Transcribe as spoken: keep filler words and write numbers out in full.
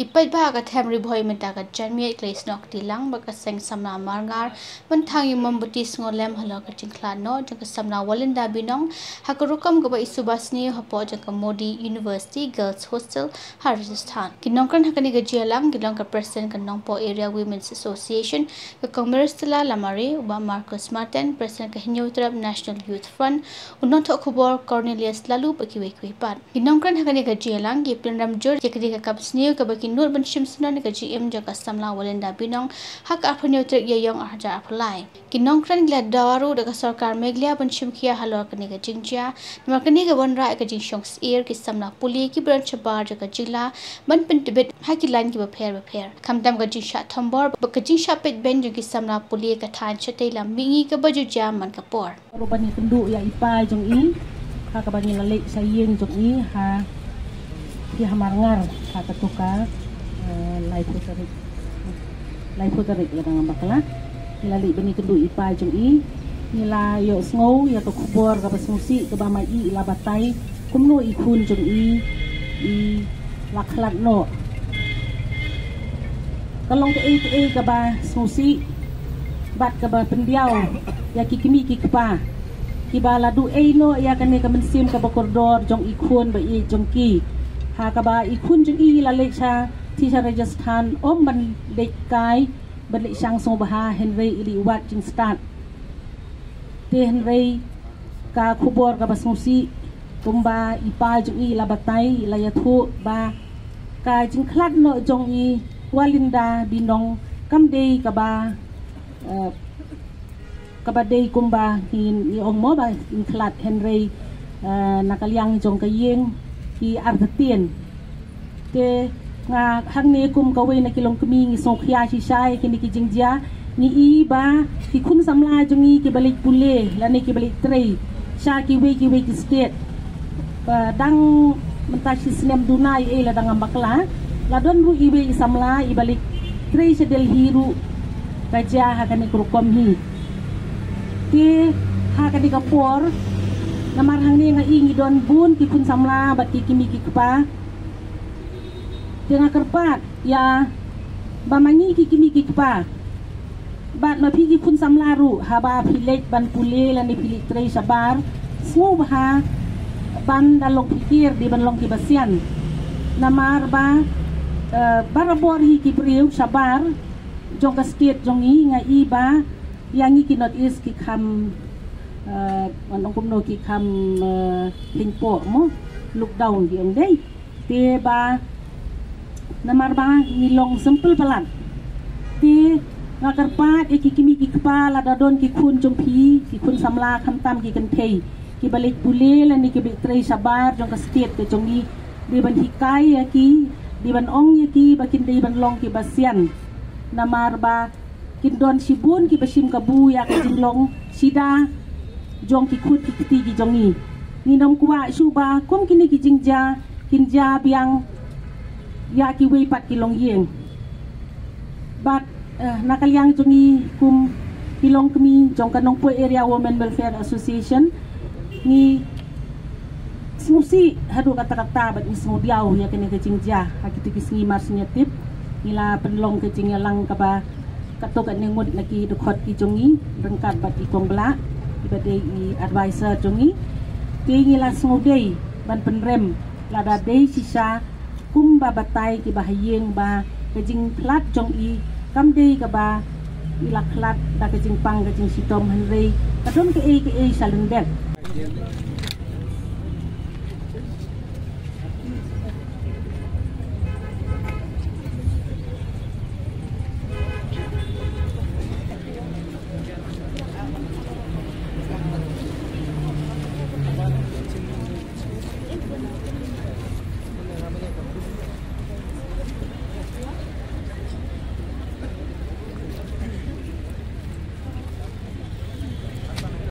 I paidbah ka them Ri Bhoi mynta ka janmiet ki la snoh kti lang bad ka seng samla Marngar ban thang ïa u mombati sngewlem halor ka jingkhlad noh jong ka samla Walinda Binong ha ka rukom kaba i suba sniew hapoh jong ka Modi University Girls Hostel ha Rajasthan. Ki nongkren ha kane ka jingïalang ki long ka President ka Nongpoh Area Women's Association, ka Kong Maristella Lamare, u Bah Marcus Martin, President ka Hynñiewtrep National Youth Front, u nongthoh khubor Cornelius Laloo bad kiwei kiwei pat. Ki nongkren ha kane ka jingïalang ki pynrem jur ïa kane ka kam sniew kaba ki nud ban shim syndon ïa ka jingim jong ka samla Walinda Binong ha ka arphew hynñiew tarik Ïaïong arhajar arphew lai. Ki nongkren ki la dawa ruh da ka sorkar Meghalaya ban shim khia halor kane ka jingjia, namar kane ka wanrah ïa ka jingshong syier ki samla pule kiba don shabar jong ka jylla ban pyntbit ha ki lain kiba pher bapher. Khamtam ka jingshah thombor bad ka jingshah peit beiñ jong ki samla pule ka thaiñ shatei lam mihngi kaba ju jia man ka por. Ruh ban ïakynduh ïa i pa jong i ha kaba ngi la leit sha ïing jong i ha, ki ha Marngar ha kato ka, eh, laiphew tarik. Laiphew tarik lada ngam bakla. Ngi la leit ban ïakynduh i pa jong i. Ngi la ïohsngew ïa ka khubor kaba sngewsih kaba ma i i la batai kumno i khun jong i i la khlad noh. Ka long kaei kaei kaba sngewsih bad kaba pyndiaw ïa ki kmie ki kpa kiba la duh ei noh ïa kane ka mynsiem kaba kordor jong i khun ba ïeit jong ki. Ha kaba i khun jong i la leit sha, sha Rajasthan ym ban leit kai ban leit shang sngewbha hynrei i leit wad jingstad. Te hynrei ka khubor kaba sngewsih kumba i pa jong i la batai, i la ïathuh ba ka jingkhlad noh jong i Walinda Binong kam dei kaba, eh, kaba dei kumba ngi, ngi ong mo ba ngin khlad hynrei, eh, na ka liang jong ka ïing ki artatien. Te nga hangne kum kawei na ki longkmie ngi sngewkhia shisha ïa kine ki jingjia. Ngi i ba ki khun samla jong ngi kiba leit pule lane kiba leit trei sha kiwei kiwei ki state, ba dang mynta shi snem duna ïa ei lada ngam bakla, la don ruh iwei i samla iba leit trei sha Delhi ruh ka jia ha kane ka rukom hi. Te ha kane ka por, namar hangne nga i ngi don bun ki khun samla bad ki kmie ki kpa. Te nga kyrpad ïa ba ma ngi ki kmie ki kpa bad ma phi ki khun samla ruh haba phi leit ban pule lane phi leit trei shabar, sngewbha ban da long phikir, dei ban long kiba sian. Namar ba, eh, barabor hi ki briew shabar jong ka state jong ngi, nga i ba ïa ngi ki North East ki kham, eh, ngan ong kumno, ki kham, eh, hynpoh mo, look down ki ong dei. Te ba namar ba ngi long simple palat. Te nga kyrpad ïa ki kmie ki kpa, lada don ki khun jong phi, ki khun samla khamtam ki kynthei kiba leit pule lane kiba leit trei shabar jong ka state ka jong ngi, dei ban hikai ïa ki, dei ban ong ïa ki ba kin dei ban long kiba sian. Namar ba kin don shibun kiba shim kabu ïa ka jinglong shida jong ki khun ki kti ki jong ngi. Ngin ym kwah shuh ba kum kine ki jingjia kin jia biang ïa kiwei pat ki longïing. Bad, eh, na ka liang jong ngi kum ki longkmie jong ka Nongpoh Area Women Welfare Association, ngi sngewsih haduh katta katta bad ngi sngewdiaw ïa kane ka jingjia. Ha kito ki sngi mar sngewtip ngi la pynlong ka jingïalang kaba katto katne ngut na ki dkhot ki jong ngi ryngkat bad i Kong Blah, iba dei i advisor jong ngi. Te ngi la sngewdei ban pynrem lada dei shisha kumba batai kiba ha ïing ba ka jingkhlad jong i kam dei kaba i la khlad da ka jingpang ka jingshitom, hynrei ka don kaei kaei sha lyndet.